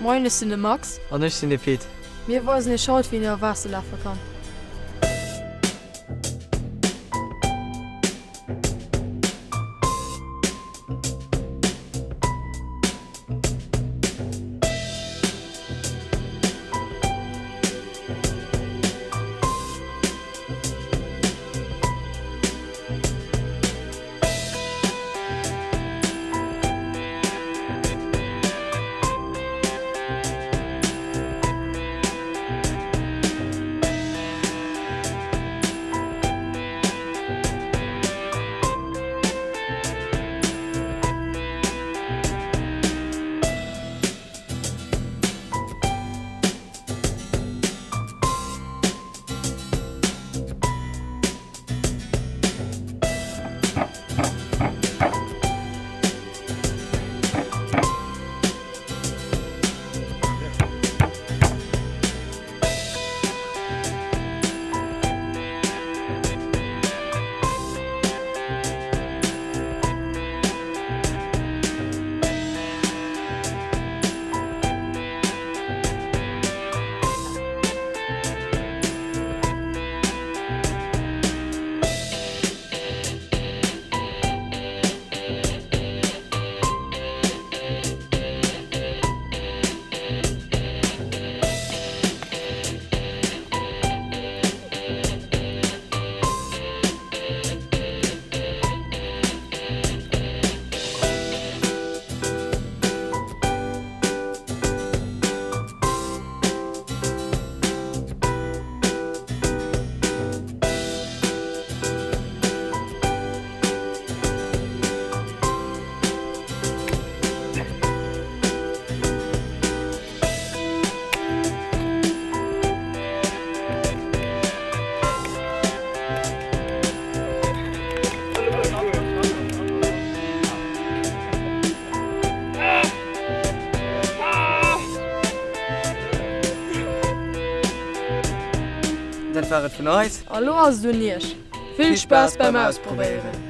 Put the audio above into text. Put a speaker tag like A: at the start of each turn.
A: Moien, ech sinn de Max.
B: An ech sinn de Pit.
A: Mir weisen iech haut wéi een iwwer Waasser lafe kann.
B: Dat war et vun eis.
A: A lo ass et un iech. Vill Spaass beim Ausprobéieren!